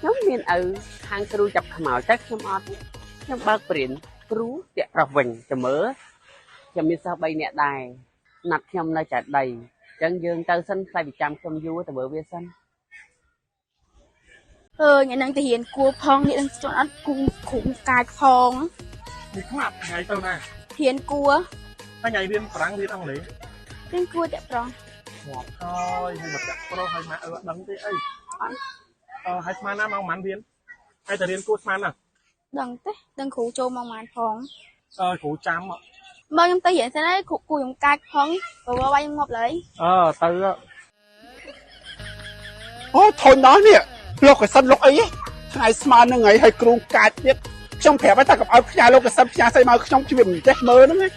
ខ្ញុំមានឪខាងគ្រូចាប់ខ្មោចតែខ្ញុំអត់ទេខ្ញុំបើកព្រៀនគ្រូតាក់ប្រុសវិញចាំមើលខ្ញុំមានសិស្ស3នាក់ដែរណាត់ខ្ញុំនៅចែកដីអញ្ចឹងយើងទៅសិនខ្លាចវាចាំខ្ញុំយូរទៅមើលវាសិន អើយថ្ងៃហ្នឹងទៅរៀនគួរផងនេះនឹងជន់អត់គូគ្រូកាចផង នេះខ្លាប់ថ្ងៃទៅណា រៀនគួរ ថ្ងៃរៀនប្រាំងរៀនអង់គ្លេស រៀនគួរតែប្រុស ងាប់ហើយហើយមកចាក់ប្រុសហើយម៉ាក់អឺអត់ដឹងទេអីអឺហើយស្មានណាម៉ោងប៉ុន្មានរៀនហើយទៅរៀនគួរស្មានណា ដឹងទេដឹងគ្រូចូលមកម៉ានផង អឺគ្រូចាំ មកខ្ញុំទៅរៀនសិនហើយគ្រូគូខ្ញុំកាចផងបើវាយខ្ញុំងាប់ឡើយ អឺទៅ អូធុញដល់នេះលោកកសិនលោកអីថ្ងៃស្មាននឹងថ្ងៃឲ្យគ្រូកាចទៀតខ្ញុំប្រាប់ឲ្យថាកុំឲ្យផ្ញើលោកកសិនផ្ញើស្អីមកខ្ញុំជឿមិនចេះមើលហ្នឹង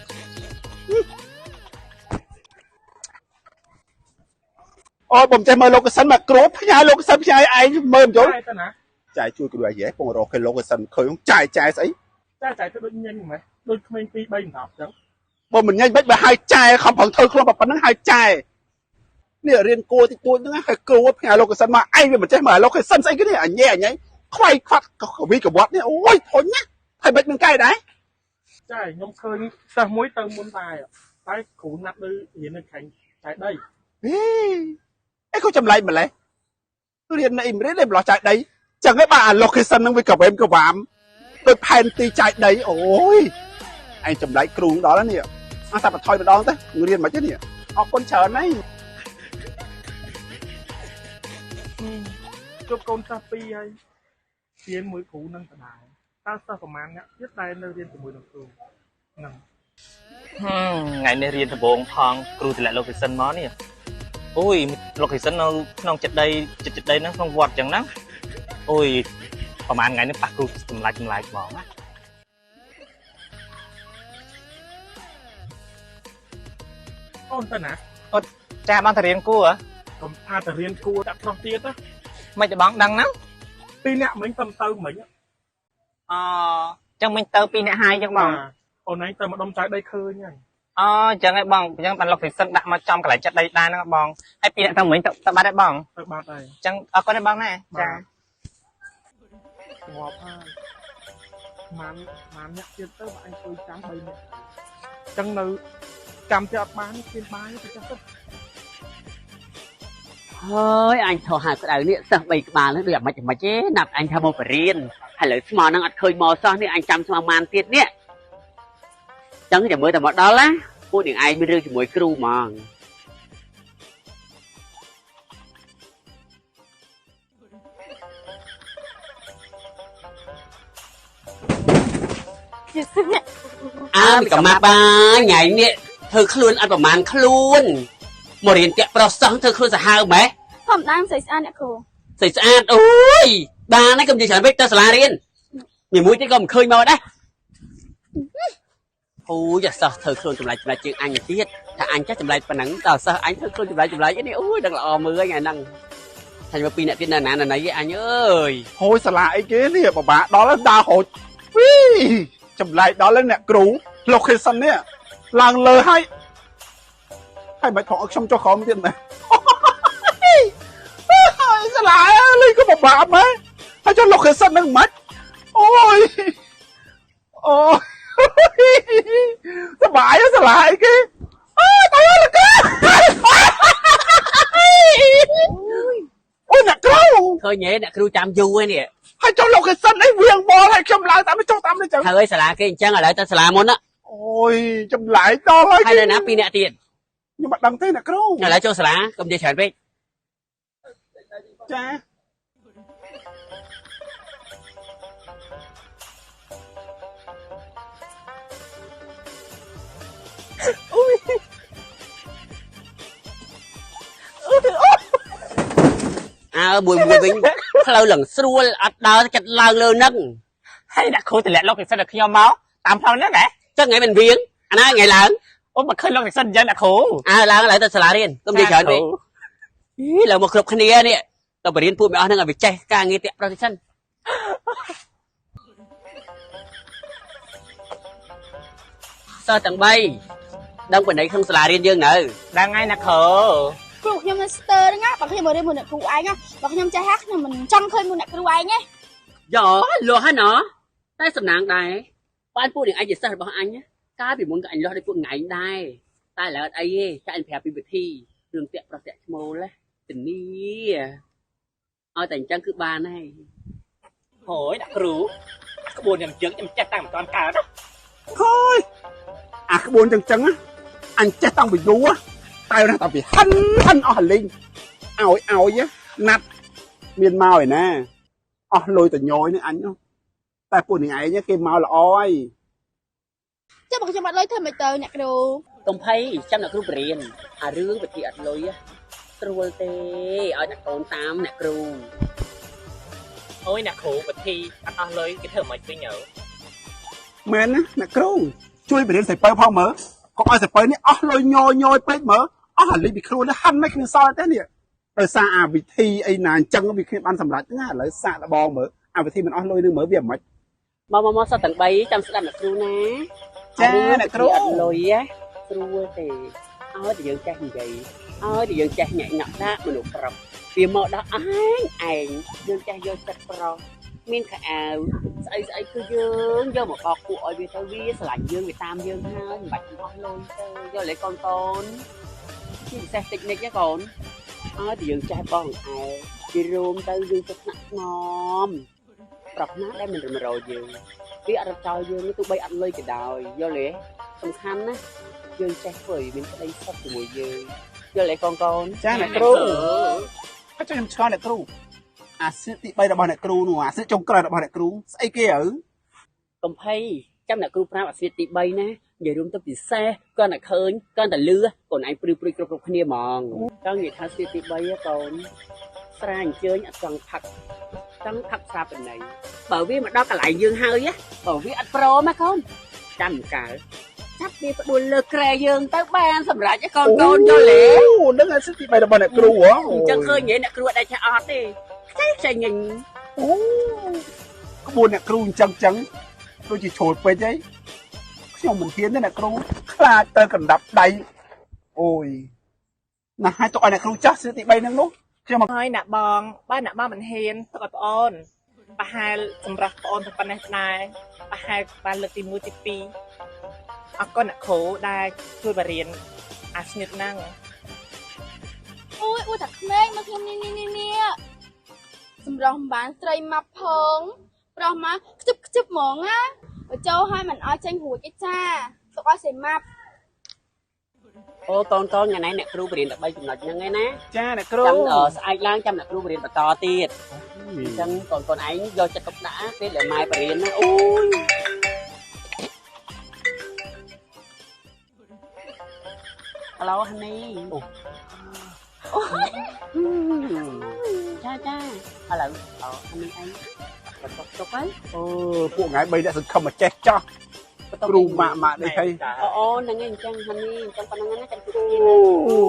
អូបំចេះមើលលោកកសិនមកគ្រូផ្ញើលោកកសិនផ្ញើឲ្យឯងមើលមិនយល់ ទៅណា ចាយជួយគ្រូឲ្យយេពងរកគេលោកកសិនឃើញចាយចាយស្អី ចាចាយទៅដូចញញម៉េះដូចក្មេង2 3 10អញ្ចឹង បើមិនញញមិនបើឲ្យចាយខំប្រឹងធ្វើខ្លួនប៉ុណ្្នឹងឲ្យចាយនេះរៀនគួរតិចតួចហ្នឹងឲ្យគ្រូផ្ញើលោកកសិនមកឯងវាមិនចេះមើលលោកកសិនស្អីគេនេះអញអញខ្វាយខ្វាត់កវីកវត្តនេះអូយធុញណាហើយមិននឹងកែដែរ ចាខ្ញុំឃើញសិស្សមួយទៅមុនដែរតែគ្រូណាត់នៅរៀននៅខាងចែកដី ហេអីក៏ចម្លែកម្លេះរៀននៅអ៊ីមរៀននៅម្លោះចែកដីចឹងឯងបាទអា location ហ្នឹងវាកវែមកវាមដូចផែនទីចែកដីអូយឯងចម្លែកគ្រូដល់ហើយនេះអត់តែបន្ថយម្ដងទៅរៀនមិនទេនេះអរគុណច្រើនណាស់ ជួបកូនសិស្សពីរហើយរៀនមួយគ្រូនឹងដដែលតើសិស្សប្រហែលអ្នកទៀតដែលនៅរៀនជាមួយនឹងគ្រូហ្នឹង ថ្ងៃនេះរៀនដំបូងផងគ្រូតម្លាក់ location មកនេះអូយ location នៅក្នុងចិត្តដីចិត្តដីហ្នឹងក្នុងវត្តអញ្ចឹងណាអូយប្រហែលថ្ងៃនេះប៉ះគ្រូចម្លែកចម្លែកហ្មងណា អូនទៅណា ចាបងទៅរៀនគួរ កុំថាទៅរៀនគួរដាក់ប្រុសទៀតណា មិនតែបងដឹងហ្នឹង ពីរអ្នកមិញទៅទៅមិញ អចឹងមិញទៅពីរអ្នកហើយចឹងបង អូនឯងទៅម្ដុំចៅដីឃើញហើយ អចឹងឯងបងចឹងបាន location ដាក់មកចំកន្លែងចិត្តដីដែរហ្នឹងបងហើយពីរអ្នកទៅមិញទៅបាត់ហើយបង ទៅបាត់ហើយ ចឹងអរគុណបងណាចា ងាប់ហើយម៉ានម៉ានអ្នកទៀតទៅបើអញអង្គុយចាំ3នាក់ចឹងនៅចាំទៀតអត់បានគៀនបាយទៅចុះទៅ ហើយអញថោះហាក្តៅនេះសិស្ស3ក្បាលនេះដូចអាម៉េចអាម៉េចទេណាប់អញថាមកបរៀនហើយលើស្មោហ្នឹងអត់ឃើញមកសោះនេះអញចាំស្មោម៉ានទៀតនេះចឹងចាំមើលតែមកដល់ណាពួកនាងឯងមានរឿងជាមួយគ្រូហ្មង ជាសិន អើមីកម្មាបាញ៉ៃនេះធ្វើខ្លួនអត់ប្រមាណខ្លួនមករៀនតាក់ប្រុសសោះធ្វើខ្លួនសាហាវម៉េះ ធម្មតាស្អីស្អាតអ្នកគ្រូ ស្អីស្អាតអូយបានហើយកុំនិយាយច្រើនពេកទៅសាលារៀនមួយមួយទៀតក៏មិនឃើញមកដែរអូយអាសិស្សធ្វើខ្លួនចម្លែកចម្លែកជាងអញទៀតថាអញចេះចម្លែកប៉ុណ្ណឹងដល់សិស្សអញធ្វើខ្លួនចម្លែកចម្លែកនេះអូយដឹងល្អមើលថ្ងៃហ្នឹងថាមកពីរអ្នកទៀតនៅណានៅណីអញអើយ ហូយសាលាអីគេនេះបបាដល់ដើរហូចវីចម្លែកដល់អ្នកគ្រូ location នេះឡើងលើហើយហើយមិនថងឲ្យខ្ញុំចុះក្រោមទៀតមែនហើយសាលាលេងក៏បបាក់មែនហើយចុះ location ហ្នឹងមិនអូយអូយសបាយសាលាអីគេអូយតើលកអូយអ្នកគ្រូ ឃើញហ៎អ្នកគ្រូចាំយូរហើយនេះ ហើយចុះ location អីវៀងបលហើយខ្ញុំឡើងតាមនេះចុះតាមនេះចឹង ហើយសាលាគេអញ្ចឹងឥឡូវទៅសាលាមុនណា អូយចម្លែកដល់ហើយ ហើយនៅណាពីរអ្នកទៀត ខ្ញុំអត់ដឹងទេអ្នកគ្រូ ឥឡូវចូលសាលាកុំនិយាយច្រើនពេក ចា អើមួយមួយវិញផ្លូវឡើងស្រួលអត់ដើរចិត្តឡើងលើហ្នឹង ហើយអ្នកគ្រូតម្លាក់ location ឲ្យខ្ញុំមកតាមផ្លូវហ្នឹងហ៎ ចឹងថ្ងៃមិនវៀងអាណាថ្ងៃឡើង អូមកឃើញ location អញ្ចឹងអ្នកគ្រូ អើឡើងឥឡូវទៅសាលារៀនកុំនិយាយច្រើនពេកអីឡើងមកគ្រប់គ្នានេះទៅបរៀនពួកមិនអស់ហ្នឹងឲ្យវាចេះការងារតាក់ប្រុសសិនសិស្សទាំង3ដឹងបណ្ដៃក្នុងសាលារៀនយើងនៅ ដឹងហើយអ្នកគ្រូ គ្រូខ្ញុំនៅស្ទើហ្នឹងណាបើខ្ញុំមករៀនមួយអ្នកគ្រូឯងណាបើខ្ញុំចេះហាខ្ញុំមិនចង់ឃើញមួយអ្នកគ្រូឯងទេ យ៉លាស់ហើយណោះតែសំណាងដែរបានពួកនឹងឯងជាសិស្សរបស់អញណាកាលពីមុនក៏អញលាស់ដូចពួកឯងដែរតែឥឡូវអត់អីទេចាអញប្រាប់ពីវិធីរឿងតាក់ប្រុសតាក់ឈ្មោលណាធានាឲ្យតែអញ្ចឹងគឺបានហើយ ហយដាក់គ្រូក្បួនខ្ញុំជឹងខ្ញុំចេះតាំងមិនតាន់កើត ខូយអាក្បួនចឹងចឹងណាអញចេះតាំងពីយូរតែណាតាំងពីហិនហិនអស់លីងឲ្យឲ្យណាត់មានមកឯណាអស់លុយតញយនេះអញតែពួកនេះឯងគេមកល្អហើយ ចុះបើខ្ញុំអត់លុយធ្វើមិនទៅអ្នកគ្រូ កុំភ័យចាំអ្នកគ្រូបរៀនអារឿងវិធីអត់លុយស្រួលទេឲ្យតែកូនតាមអ្នកគ្រូ អូយអ្នកគ្រូវិធីអត់អស់លុយគេធ្វើមិនវិញទៅ មែនណាអ្នកគ្រូជួយបរៀនសិពៅផងមើលកុំឲ្យសិពៅនេះអស់លុយញយញយពេកមើលអស់អាលីពីខ្លួននេះហិនមិនគ្មានសល់ទេនេះដោយសារអាវិធីអីណាអញ្ចឹងវាគ្មានបានសម្រេចណាឥឡូវសាកលបងមើលអាវិធីមិនអស់លុយនឹងមើលវាមិន មកមកមកសតទាំង3ចាំស្ដាប់អ្នកគ្រូណា ចាអ្នកគ្រូ អត់លុយស្រួលទេឲ្យតែយើងចេះនិយាយឲ្យតែយើងចេះញាក់ញក់ដាក់មនុស្សប្រុសវាមកដល់ឯងឯងយើងចេះយកចិត្តប្រុសមានខោអាវស្អីស្អីគឺយើងយកមកបោកពួកឲ្យវាទៅវាស្រឡាញ់យើងវាតាមយើងហើយមិនបាច់អស់លុយទេយកលេកូនកូនជាពិសេសតិចនិចណាកូនឲ្យតែយើងចេះបងឯងពីរួមទៅយើងទៅថ្នាក់ថ្នមប្រុសណាដែលមិនរំរយយើងវាអត់រត់ចោលយើងទោះបីអត់លុយក៏ដោយយល់ទេសំខាន់ណាយើងចេះធ្វើឲ្យមានក្តីសុខជាមួយយើងយល់ទេកូនកូន ចាអ្នកគ្រូហើយខ្ញុំឆ្ងល់អ្នកគ្រូអាសៀកទី3របស់អ្នកគ្រូនោះអាសៀកចុងក្រោយរបស់អ្នកគ្រូស្អីគេឪ កំភៃចាំអ្នកគ្រូប្រាប់អាសៀកទី3ណានិយាយរួមទៅពិសេសគាត់តែឃើញគាត់តែលឺកូនឯងព្រឺព្រួយគ្រប់គ្រប់គ្នាហ្មងចង់និយាយថាសៀកទី3កូនស្រាអញ្ជើញអត់ចង់ផឹកចង់ផឹកស្រាបណីបើវាមកដល់កន្លែងយើងហើយបើវាអត់ព្រមណាកូនចាំកាលចាប់វាផ្ដួលលើក្រែយើងទៅបានសម្រាប់ឲ្យកូនកូនយល់ទេ អូនឹងអាសៀកទី3របស់អ្នកគ្រូហ៎ អញ្ចឹងឃើញនិយាយអ្នកគ្រូអត់ដែរចេះអត់ទេខ្ចីខ្ចីញញ អូក្បួនអ្នកគ្រូអញ្ចឹងចឹងដូចជាជ្រុលពេកអីខ្ញុំមិនហ៊ានទេអ្នកគ្រូខ្លាចទៅកណ្ដាប់ដៃអូយណាស់ឲ្យទុកឲ្យអ្នកគ្រូចាស់សៀកទី3ហ្នឹងនោះខ្ញុំ ហើយអ្នកបងបើអ្នកបងមិនហ៊ានទុកឲ្យប្អូនប្រហែលសម្រាប់ប្អូនប៉ុណ្ណេះដែរប្រហែលបានលើកទី1ទី2អរគុណអ្នកគ្រូដែលជួយបរៀនអាស្និតហ្នឹង អូយអួតតែក្មេងមកខ្ញុំនេះនេះនេះសម្រស់មិនបានស្រីមកផងប្រុសមកខ្ជិបខ្ជិបហ្មងណាបើចូលឲ្យមិនឲ្យចេញរួចទេចាទុកឲ្យសេម៉ាប់ អូកូនកូនថ្ងៃនេះអ្នកគ្រូបរៀនតែ3ចំណុចហ្នឹងឯណា ចាអ្នកគ្រូ ចាំស្អែកឡើងចាំអ្នកគ្រូបរៀនបន្តទៀតអញ្ចឹងកូនកូនឯងយកចិត្តទុកដាក់ពេលដែលម៉ែបរៀនណាអូយហៅឡូហានីអូចាចាឥឡូវអូហានីឯងបន្ទប់ទុកហើយ អូពួកថ្ងៃ3អ្នកសង្ឃឹមមកចេះចោះគ្រូម៉ាក់ម៉ាក់នេះហើយ អូអូហ្នឹងឯងអញ្ចឹងហានីអញ្ចឹងប៉ុណ្្នឹងណាចាំជួបគ្នា អូ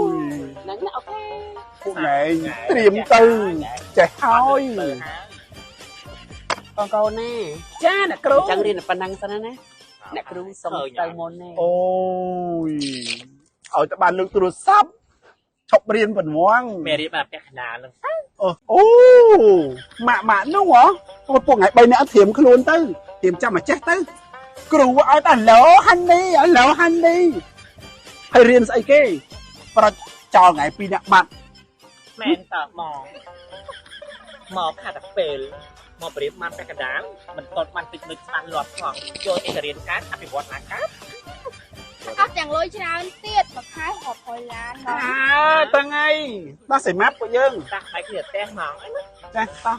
យ ហ្នឹងណាអូខេ ពួកថ្ងៃត្រៀមទៅចេះហើយ កូនកូនណា ចាអ្នកគ្រូ អញ្ចឹងរៀនតែប៉ុណ្្នឹងសិនណាអ្នកគ្រូសុំទៅមុនទេ អូយឲ្យតែបានលើកទូរស័ព្ទឈប់រៀនប៉ុណ្ណង មេរៀនបានពាក់កណ្ដាលហ្នឹង អូអូម៉ាក់ម៉ាក់នោះហ៎ពួកថ្ងៃ3អ្នកត្រៀមខ្លួនទៅត្រៀមចាំមកចេះទៅគ្រូឲ្យតែឡូហានីឲ្យឡូហានីហើយរៀនស្អីគេប្រចចោលថ្ងៃ2អ្នកបាត់ មែនតើមកមកខាត់តែពេលមកបរៀនបានពាក់កណ្ដាលមិនតន់បានតិចនឹកស្បានលាត់ផងចូលទៅរៀនកើតអភិវឌ្ឍណាកើត អស់ទាំងលុយច្រើនទៀតមួយខែរាប់រយឡានបង អើតើថ្ងៃដោះសីម៉ាប់ពួកយើង តាក់បែកគ្នាផ្ទះហ្មង ចាតោះ